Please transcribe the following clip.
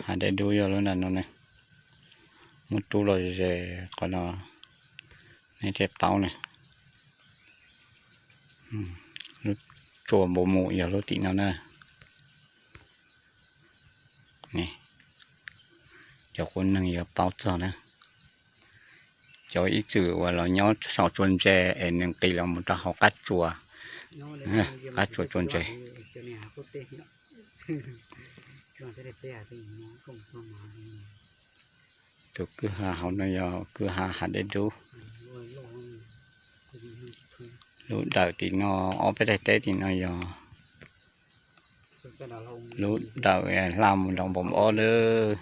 Hav dej dub yog lub nram no ne, muab rub los ze qhov no, nej thiaj paub ne. Lub tsua npau mus yog lub tim no na. Cov qub neeg yuav paub txog na. Cov ib txwm uas los nyob saum tsua ntse es nws nqis los mus rau hauv qab tsua, qab tsua tsua ntse. Tus kwj ha hauv no yog kwj ha hav dej dub. Lub dawm tim no ob peb daim teb tim no yog lub dawm hla mus nram npaum ob lawm.